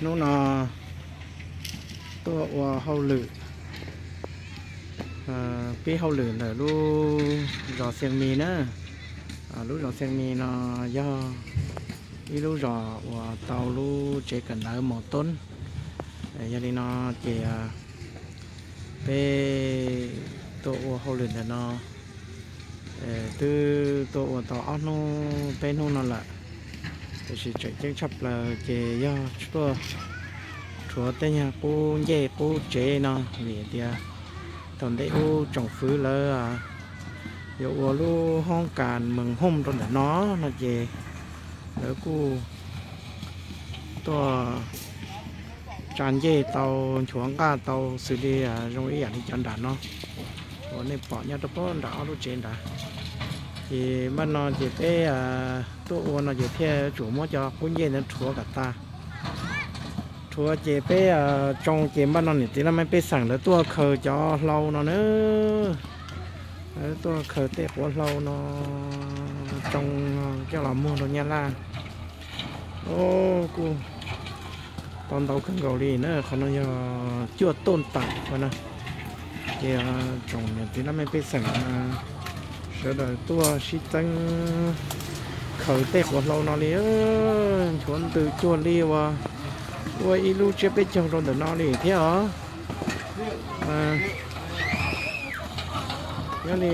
Hnub no tuaj ua hauj lwm, pib hauj lwm ntawm lub zos Xiav Mis na. Lub zos Xiav Mis no yog ib lub zos uas tau lub tsev kawm ntawv Mos Toob. Yog li no ces peb tuaj ua hauj lwm ntawm no twb tuaj ua tau ob hnub peb hnub no lawm, tiam sis tseem ceeb tshaj plaws ces yog tuaj rhuav tej nyuag qub ncej qub tsev no, vim tias thaum ntej ub tsoom fwv lawv yuav ua lub hoob kas mees hooj rau ntawm no no ces lawv kuj tuaj tsa ncej tau, nchuav nqaj tau xws li zoo ib yam li cov nram no uas nej pom nyob rau pem nram ob lub tsev nrad. Ces npaj no ces peb tuaj ua no ces thiaj yuav tsum muab cov qub ncej ntawd rhuav kom tas. Rhuav ces peb tsoo ces npaj no niam txiv laj mej pej xeem lawv tuaj khaws cov hlau no na. Lawv tuaj khaws tej quav hlau no tsoo coj los muag rau Nyab Laj. Kuj tau ntau kawg nkaus li na, qhov no yog cuaj tuj tawm no. Ces tsoom niam txiv laj mej pej xeem sawv daws tuaj sib txeeb khaws tej quav hlau no li, nchuav ntws cuag li uas ua ib lub tsiab peb caug rau ntawm no li thiab os. Nyob li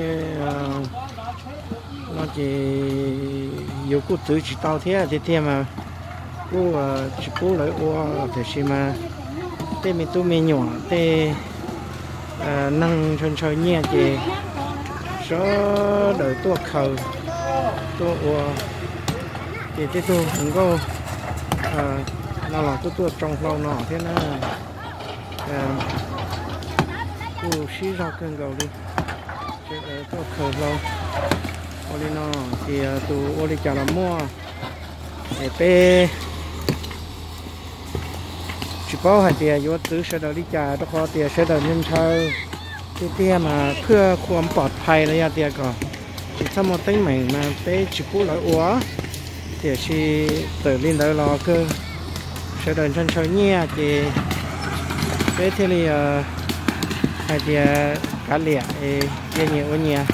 no ces yus kuj txwv tsis tau thiab tiag tiag mas kuj tsis pub lawv ua, tiam sis mas tej me tub me nyuam tej neeg ntshaw ntshaw nyiaj ces sawv daws tuaj khaws tuaj ua. Ces tej tug hluas nkauj no los kuj tuaj tsoo hlau no thiab na. Kuj sib zog kawg nkaus li, sawv daws tuaj khaws hlau. Ua li no ces tus ua li cas los muaj, es peb tsis paub hais tias yuav txwv sawv daws li cas rau qhov tias sawv daws ntshaw ntshaw tiag tiag mas phwj khuam pom phais los yog tias kom tsis txhob muaj teeb meem mas peb tsis pub lawv ua. Tiam sis txawm li ntawd los kawg sawv daws ntshaw ntshaw nyiaj ces peb thiaj li hais tias kav liam es cia nyias ua nyias.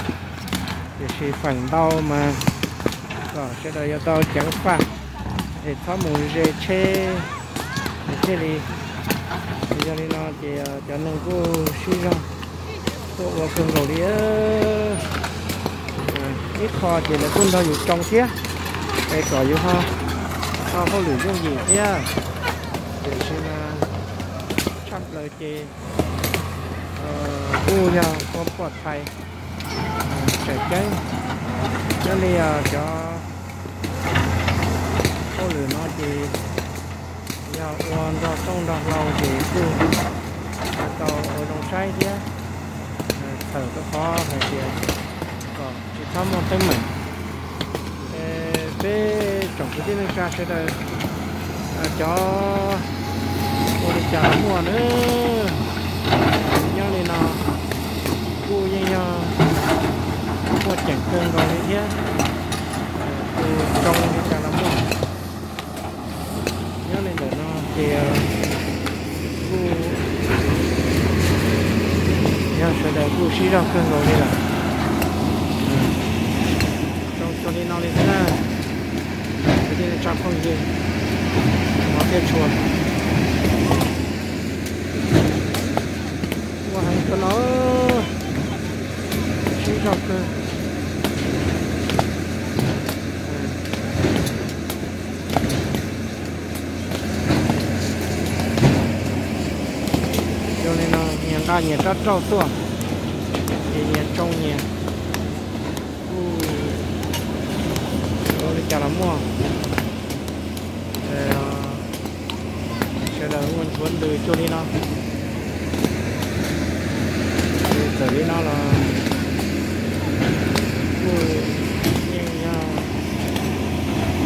Tiam sis feem ntau mas kom sawv daws yuav tau ceev faj es txhob mus ze tsheb thiaj li. Yog li no ces cov neeg kuj sib zog tuaj ua kawg nkaus li. Ib qho ces lawv kuj nrog yus tsoo thiab, es kom yus ho tau hauj lwm yooj yim thiab. Tiam sis mas tshaj plaws ces kuj yog ua pom phais tseem ceeb. Nyob li cov hauj lwm no ces yog ua nrog rooj nrog hlau ces kuj tau ua zoo saib thiab txhawm rau qhov hais tias kom tsis txhob muaj teeb meem. Peb tsoom kwv tij neej tsa sawv daws cov ua li cas los muaj na. Nyob li no kuj yeej yog muaj ceem kawg nkaus li thiab, tus tsoo li cas los muaj. Nyob li ntawm no ces kuj yog sawv daws kuj sib zog kawg nkaus li lawm. Tsoo tsuas li no li thiab na, kwv tij neej tsa phooj ywg, hmov thiab tshua. Ua heev kawg no, sib zog kawg. Zoo li no nyias nqa nyias rab rauj tuaj, ces nyias tsoo nyias, kuj ua li cas los muaj. Sawv daws ua nchuav ntws cuag li no. Txawm li no los kuj yeej yog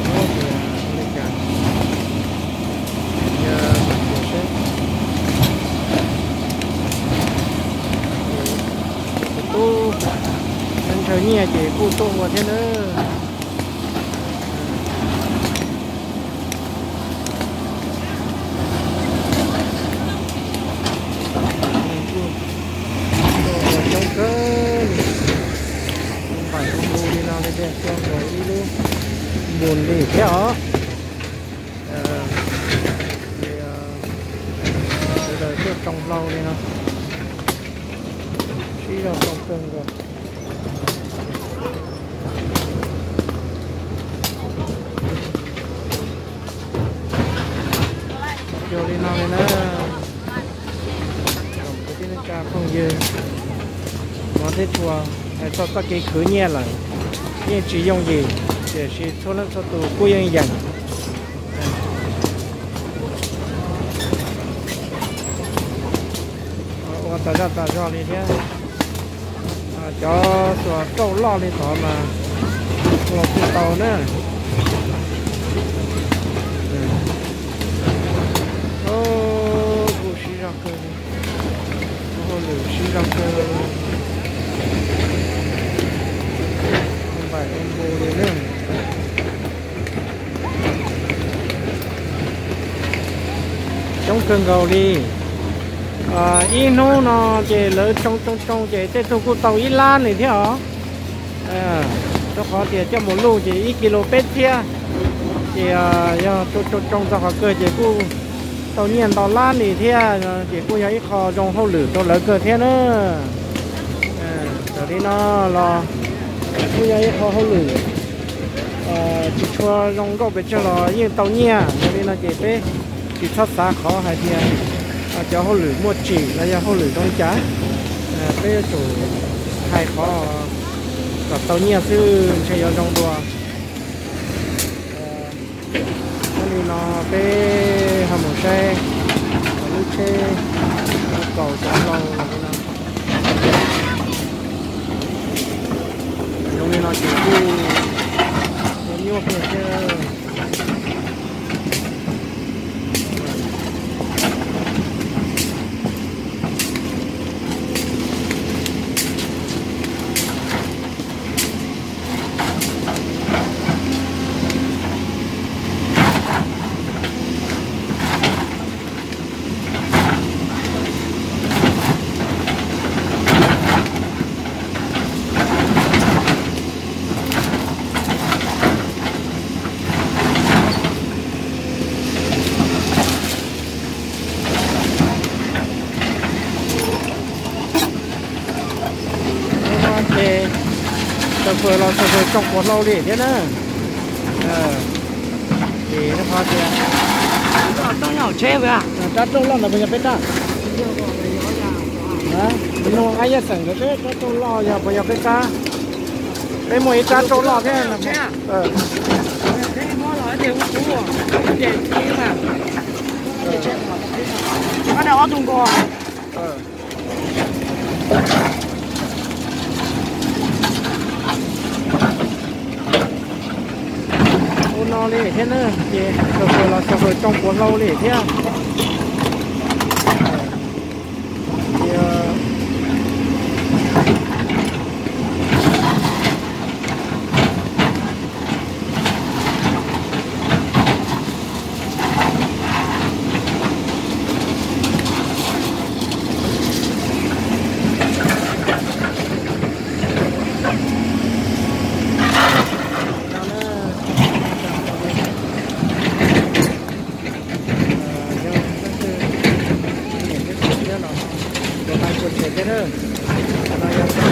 ua li cas, yog seb tus tub ntshaw nyiaj ces kuj tuaj ua thiab nawb. Laus li no, sib zog zoo kawg nkaus. Yog li no li na, kwv tij neej tsa phooj ywg, mov thiab tshua, hais txog txoj kev khwv nyiaj lawm yeej tsis yooj yim, tiam sis txhua leej txhua tus kuj yeej yeem. Ua tas zaj tas zog li thiab. Cov xuas rauj loj li tod mas los kuj tau na. Kuj siv zog kawg, hauj lwm siv zog kawg, npaim mus li na. Coob kawg nkaus li. Ib hnub no ces lawv tsoo tsoo tsoo ces tej tug kuj tau ib lab li thiab os. Rau qhov tias coj mus luj ces ib kis lus peb txhiab, ces yog tsoo tsoo tsoo txog qhov kawg ces kuj tau nyiaj ntau lab li thiab, ces kuj yog ib qho zoo hauj lwm rau lawv kawg thiab na. Raws li no los kuj yog ib qho hauj lwm tsis tshua zoo nkauj pes tsawg los yeej tau nyiaj. Yog li no ces peb tsis txhob xav qhov hais tias cov hauj lwm muaj tsim los yog hauj lwm zoo li cas, peb yuav tsum hais qhov kom tau nyiaj xwb ntshe yuav zoo dua. Yog li no peb ho mus saib lub tsheb kaus cov hlau los li no. Zoo li no ces kuj nyuaj nyuaj kiag thiab. Ces xaus fawm los xaus fawm tsoo puas hlau li thiab na. Ces rab rauj loj ntawd puas yog peb rab? Nug ab yaj xeem ntawd seb rab rauj loj yog puas yog peb rab. Peb muaj ib rab rauj loj thiab. Ua no li thiab na, ces xaus fawm los xaus fawm tsoo puas hlau li thiab. Yog leej twg niam thiab txiv thiab los tus hais puas tshem thiab na. Qhov no yog tau